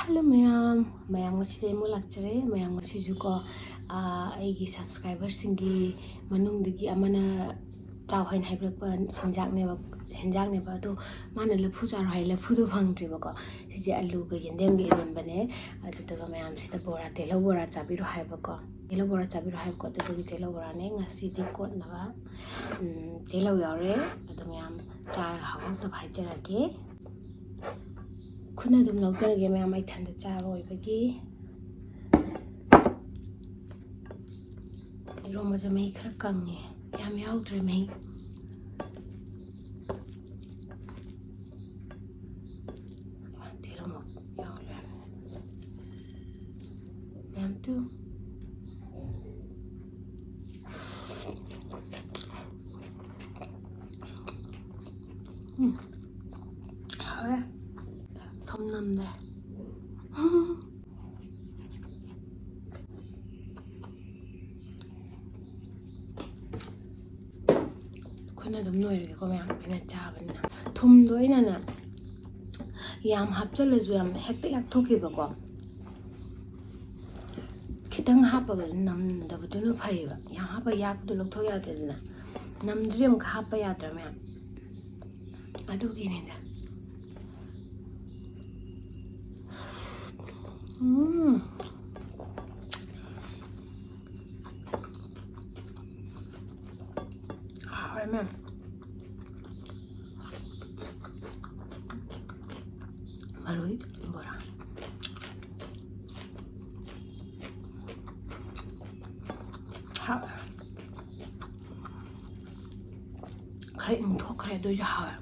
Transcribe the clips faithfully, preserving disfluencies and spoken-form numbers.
Hello ꯃꯌꯥꯝ, ꯃꯌꯥꯝ ꯉꯁꯤꯗꯤ ꯑꯃꯨꯛ ꯂꯥꯛꯆꯔꯦ꯫ ꯃꯌꯥꯝ ꯉꯁꯤꯁꯨꯀꯣ, ꯑꯥ, ꯑꯩꯒꯤ ꯁꯕꯁꯀ꯭ꯔꯥꯏꯕꯔꯁꯤꯡꯒꯤ ꯃꯅꯨꯡꯗꯒꯤ ꯑꯃꯅ ꯆꯥꯎ ꯍꯥꯏꯅ ꯍꯥꯏꯕꯤꯔꯛꯄ ꯆꯤꯟꯖꯥꯛꯅꯦꯕ, ꯆꯤꯟꯖꯥꯛꯅꯦꯕ꯫ ꯑꯗꯣ ꯃꯥꯅ ꯂꯐꯨ ꯆꯥꯔꯣ ꯍꯥꯏ, ꯂꯐꯨꯗꯣ ꯐꯪꯗ꯭ꯔꯦꯕꯀꯣ꯫ ꯁꯤꯁꯦ ꯑꯂꯨꯒ ꯌꯦꯟꯗꯦꯝꯒ ꯏꯔꯣꯟꯕꯅꯦ꯫ ꯑꯗꯨꯗꯨꯒ ꯃꯌꯥꯝꯁꯤꯗ ꯕꯣꯔꯥ, ꯇꯤꯜꯍꯧ ꯕꯣꯔꯥ ꯆꯥꯕꯤꯔꯣ ꯍꯥꯏꯕꯀꯣ꯫ ꯇꯤꯜꯍꯧ ꯕꯣꯔꯥ ꯆꯥꯕꯤꯔꯣ ꯍꯥꯏꯕꯀꯣ꯫ ꯑꯗꯨꯗꯨꯒꯤ ꯇꯤꯜꯍꯧ ꯕꯣꯔꯥꯅꯦ꯫ ꯉꯁꯤꯗꯤ ꯀꯣꯠꯅꯕ, ꯎꯝ, ꯇꯤꯜꯍꯧ ꯌꯥꯎꯔꯦ꯫ ꯑꯗꯣ ꯃꯌꯥꯝ ꯆꯥꯔꯒ ꯍꯥꯎ ꯍꯥꯎꯇꯕ ꯍꯥꯏꯖꯔꯒꯦ꯫ ꯈꯨꯠꯅ ꯑꯗꯨꯝ ꯂꯧꯖꯔꯒꯦ ꯃꯌꯥꯝ, ꯑꯩ ꯏꯊꯟꯗ ꯆꯥꯕ ꯑꯣꯏꯕꯒꯤ꯫ ꯏꯔꯣꯝꯕꯁꯦ ꯃꯍꯤ ꯈꯔ ꯀꯪꯉꯦ, ꯌꯥꯝ ꯌꯥꯎꯗ꯭ꯔꯦ ꯃꯍꯤ꯫ ꯇꯤꯜꯍꯧ ꯑꯃꯨꯛ ꯌꯥꯎꯔꯦ꯫ ꯃꯌꯥꯝ ꯇꯨ꯫ ꯎꯝ꯫ ꯍꯥꯎꯋꯦ꯫ ꯊꯨꯝ ꯅꯝꯗ꯭ꯔꯦ꯫ ꯑꯩꯈꯣꯏꯅ ꯑꯗꯨꯝ ꯅꯣꯏꯔꯒꯦꯀꯣ ꯃꯌꯥꯝ, ꯑꯩꯅ ꯆꯥꯕꯅꯤꯅ꯫ ꯊꯨꯝꯗꯣ ꯑꯩꯅꯅꯦ ꯌꯥꯝ ꯍꯥꯞꯆꯜꯂꯁꯨ ꯌꯥꯝ ꯍꯦꯛꯇ ꯌꯥꯛꯊꯣꯛꯈꯤꯕꯀꯣ꯫ ꯈꯤꯇꯪ ꯍꯥꯞꯄꯒ ꯅꯝꯗꯕꯗꯨꯅ ꯐꯩꯌꯦꯕ꯫ ꯌꯥꯝ ꯍꯥꯞꯄ ꯌꯥꯛꯄꯗꯣ ꯂꯧꯊꯣꯛ ꯌꯥꯗꯦꯗꯅ꯫ ꯅꯝꯗ꯭ꯔꯗꯤ ꯑꯃꯨꯛꯀ ꯍꯥꯞꯄ ꯌꯥꯗ꯭ꯔꯥ ꯃꯌꯥꯝ? ꯑꯗꯨꯒꯤꯅꯤꯗ꯫ ꯎꯝ꯫ ꯍꯥꯎꯔꯦ ꯃꯌꯥꯝ꯫ ꯃꯔꯣꯏ ꯕꯣꯔꯥ꯫ ꯍꯥꯎꯋꯦ꯫ ꯈꯔ ꯏꯪꯊꯣꯛꯈ꯭ꯔꯦ, ꯑꯗꯨ ꯑꯣꯏꯁꯨ ꯍꯥꯎꯋꯦ꯫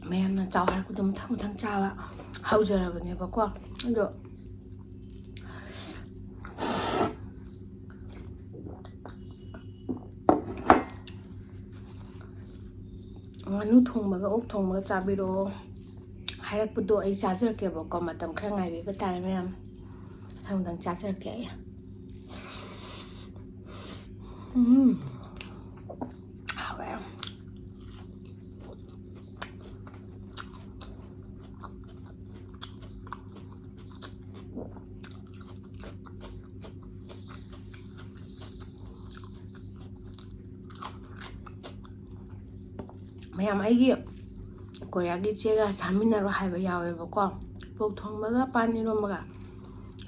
ꯃꯌꯥꯝꯅ ꯆꯥꯎ ꯍꯥꯏꯔꯛꯄꯗꯣ ꯃꯊꯪ ꯃꯊꯪ ꯆꯥꯕ ꯍꯧꯖꯔꯕꯅꯦꯕꯀꯣ꯫ ꯑꯗꯣ ꯉꯥꯅꯨ ꯊꯣꯡꯕꯒ ꯑꯣꯛ ꯊꯣꯡꯕꯒ ꯆꯥꯕꯤꯔꯛꯑꯣ꯫ ꯍꯥꯏꯔꯛꯄꯗꯣ ꯑꯩ ꯆꯥꯖꯔꯛꯀꯦꯕꯀꯣ꯫ ꯃꯇꯝ ꯈꯔ ꯉꯥꯏꯕꯤꯕ ꯇꯥꯔꯦ ꯃꯌꯥꯝ꯫ ꯃꯊꯪ ꯃꯊꯪ ꯆꯥꯖꯔꯛꯀꯦ ꯑꯩ꯫ ꯎꯝ꯫ ꯍꯥꯎꯋꯦ꯫ ꯃꯌꯥꯝ, ꯑꯩꯒꯤ ꯀꯣꯔꯤꯌꯥꯒꯤ ꯏꯆꯦꯒ ꯆꯥꯃꯤꯟꯅꯔꯣ ꯍꯥꯏꯕ ꯌꯥꯎꯋꯦꯕꯀꯣ, ꯄꯣꯛ ꯊꯣꯡꯕꯒ ꯄꯥꯟ ꯏꯔꯣꯝꯕꯒ꯫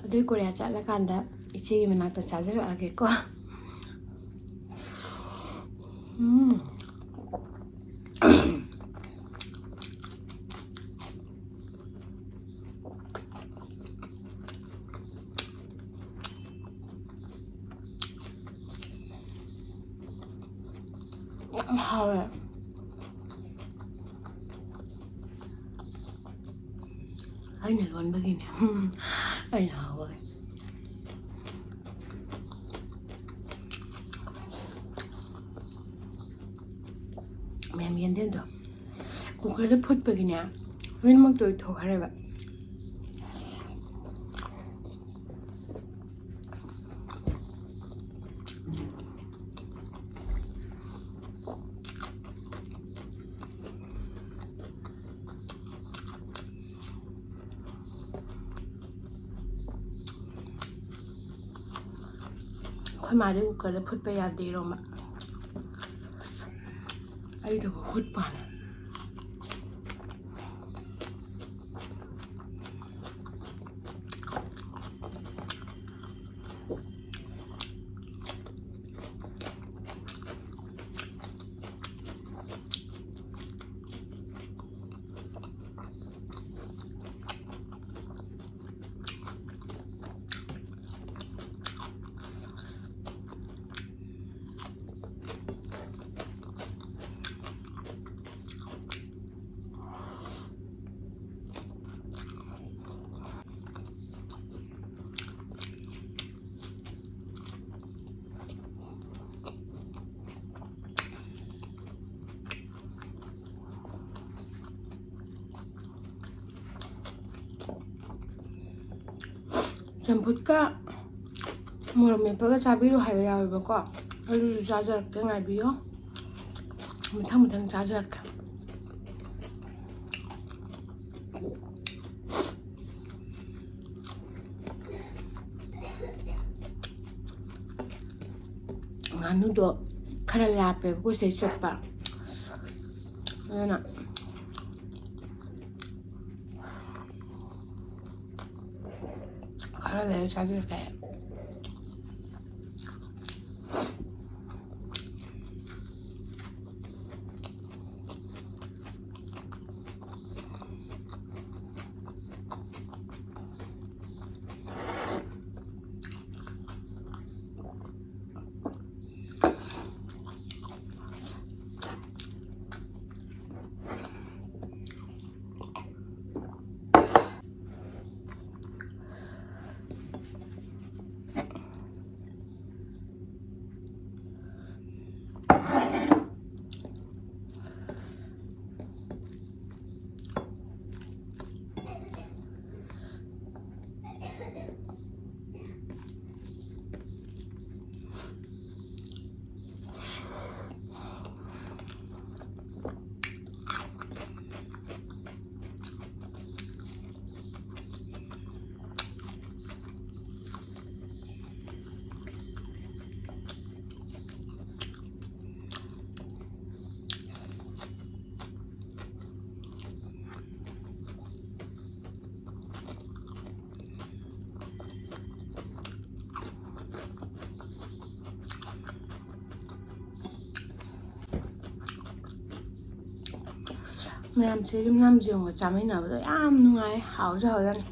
ꯑꯗꯨꯏ ꯀꯣꯔꯤꯌꯥ ꯆꯠꯂꯀꯥꯟꯗ ꯏꯆꯦꯒꯤ ꯃꯅꯥꯛꯇ ꯆꯥꯖꯔꯛꯑꯒꯦꯀꯣ꯫ ꯎꯝ꯫ ꯌꯥꯝ ꯍꯥꯎꯋꯦ꯫ ꯑꯩꯅ ꯂꯣꯟꯕꯒꯤꯅꯦ꯫ ꯑꯩꯅ ꯍꯥꯎꯕꯒꯤ꯫ ꯃꯌꯥꯝ, ꯌꯦꯟꯗꯦꯝꯗꯣ ꯀꯨꯀꯔꯗ ꯐꯨꯠꯄꯒꯤꯅꯦ, ꯂꯣꯏꯅꯃꯛ ꯇꯣꯏꯊꯣꯛꯈ꯭ꯔꯦꯕ꯫ ꯑꯩꯈꯣꯏ ꯃꯥꯗꯤ ꯀꯨꯀꯔꯗ ꯐꯨꯠꯄ ꯌꯥꯗꯦ ꯏꯔꯣꯝꯕ꯫ ꯑꯩꯗꯨꯕꯨ ꯐꯨꯠꯄꯅ꯫ ꯆꯝꯐꯨꯠꯀ ꯃꯣꯔꯣꯛ ꯃꯦꯠꯄꯒ ꯆꯥꯕꯤꯔꯣ ꯍꯥꯏꯕ ꯌꯥꯎꯋꯦꯕꯀꯣ꯫ ꯑꯗꯨꯁꯨ ꯆꯥꯖꯔꯛꯀꯦ, ꯉꯥꯏꯕꯤꯌꯣ꯫ ꯃꯊꯪ ꯃꯊꯪ ꯆꯥꯖꯔꯛꯀꯦ꯫ ꯉꯥꯅꯨꯗꯣ ꯈꯔ ꯂꯥꯞꯄꯦꯕꯀꯣ ꯁꯤꯗꯩ ꯆꯠꯄ, ꯑꯗꯨꯅ ꯈꯔ ꯂꯩꯔ ꯆꯥꯖꯔꯛꯀꯦ꯫ ꯃꯌꯥꯝꯁꯦ ꯌꯨꯝ ꯌꯥꯝ ꯌꯦꯡꯉꯒ ꯆꯥꯃꯤꯟꯅꯕꯗꯣ ꯌꯥꯝ ꯅꯨꯡꯉꯥꯏ, ꯍꯥꯎꯁꯨ ꯍꯥꯎꯖꯥꯠꯅꯤ꯫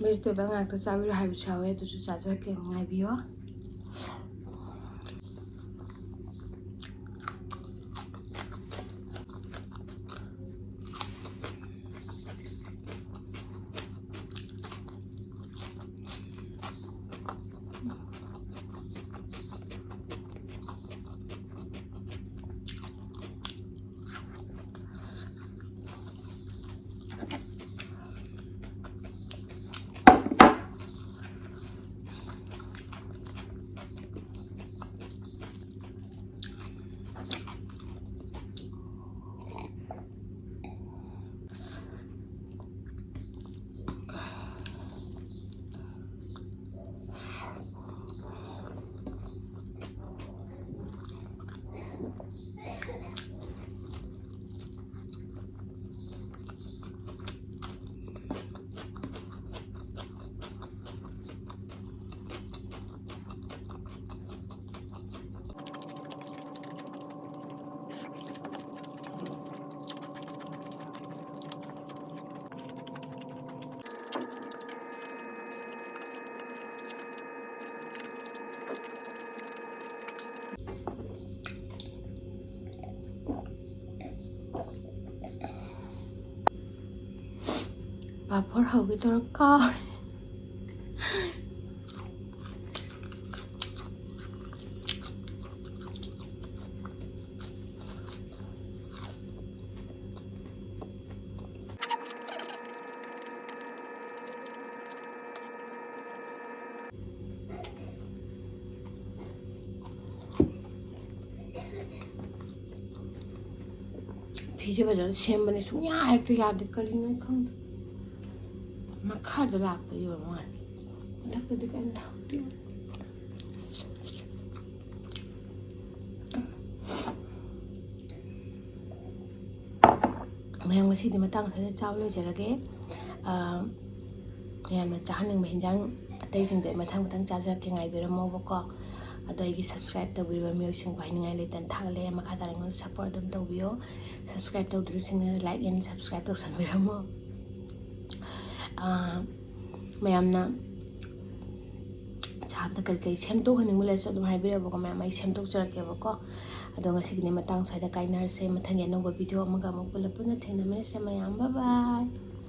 ꯚꯦꯖꯤꯇꯦꯕꯜ ꯉꯥꯛꯇ ꯆꯥꯕꯤꯔꯣ ꯍꯥꯏꯕꯁꯨ ꯌꯥꯎꯋꯦ, ꯑꯗꯨꯁꯨ ꯆꯥꯖꯔꯛꯀꯦ, ꯉꯥꯏꯕꯤꯌꯣ꯫ ꯄꯥꯐꯣꯔ ꯍꯧꯒꯦ ꯇꯧꯔ ꯀꯥꯎꯔꯦ꯫ ꯐꯤꯁꯦ ꯐꯖꯅ ꯁꯦꯝꯕꯅꯦ, ꯁꯨꯡꯌꯥ ꯍꯦꯛꯇ ꯌꯥꯗꯦ, ꯀꯔꯤꯅꯣ ꯈꯪꯗꯦ꯫ ꯃꯈꯥꯗ ꯂꯥꯛꯄꯒꯤ ꯑꯣꯏꯕ ꯃꯥꯜꯂꯦ, ꯃꯊꯛꯇꯗꯤ ꯀꯩꯝ ꯊꯥꯛꯇꯦ꯫ ꯃꯌꯥꯝ, ꯉꯁꯤꯗꯤ ꯃꯇꯥꯡ ꯑꯁꯤꯗ ꯆꯥꯕ ꯂꯣꯏꯖꯔꯒꯦ꯫ ꯑꯥ, ꯃꯌꯥꯝꯅ ꯆꯥꯍꯟꯅꯤꯡꯕ ꯍꯤꯟꯖꯥꯡ ꯑꯇꯩꯁꯤꯡꯗꯣ ꯑꯩ ꯃꯊꯪ ꯃꯊꯪ ꯆꯥꯖꯔꯛꯀꯦ, ꯉꯥꯏꯕꯤꯔꯝꯃꯣꯕꯀꯣ꯫ ꯑꯗꯣ ꯑꯩꯒꯤ subscribe ꯇꯧꯕꯤꯔꯤꯕ ꯃꯤꯑꯣꯏꯁꯤꯡꯕꯨ ꯍꯥꯏꯅꯤꯡꯉꯥꯏ ꯂꯩꯇꯅ ꯊꯥꯒꯠꯂꯦ꯫ ꯃꯈꯥ ꯇꯥꯅ ꯑꯩꯉꯣꯟꯗ support ꯑꯗꯨꯝ ꯇꯧꯕꯤꯌꯣ꯫ Subscribe ꯇꯧꯗ꯭ꯔꯤꯕꯁꯤꯡꯅ like and subscribe ꯇꯧꯁꯟꯕꯤꯔꯝꯃꯣ꯫ ꯑꯥ, ꯃꯌꯥꯝꯅ ꯁꯥꯕꯗ ꯀꯔꯤ ꯀꯔꯤ ꯁꯦꯝꯗꯣꯛꯍꯟꯅꯤꯡꯕ ꯂꯩꯔꯁꯨ ꯑꯗꯨꯝ ꯍꯥꯏꯕꯤꯔꯛꯑꯣꯕꯀꯣ ꯃꯌꯥꯝ, ꯑꯩ ꯁꯦꯝꯗꯣꯛꯆꯔꯛꯀꯦꯕꯀꯣ꯫ ꯑꯗꯣ ꯉꯁꯤꯒꯤꯗꯤ ꯃꯇꯥꯡ ꯁ꯭ꯋꯥꯏꯗ ꯀꯥꯏꯅꯔꯁꯦ꯫ ꯃꯊꯪꯒꯤ ꯑꯅꯧꯕ ꯚꯤꯗꯤꯑꯣ ꯑꯃꯒ ꯑꯃꯨꯛ ꯄꯨꯂꯞ ꯄꯨꯟꯅ ꯊꯦꯡꯅꯃꯤꯟꯅꯁꯦ ꯃꯌꯥꯝ꯫ ꯕꯥꯏ ꯕꯥꯏ꯫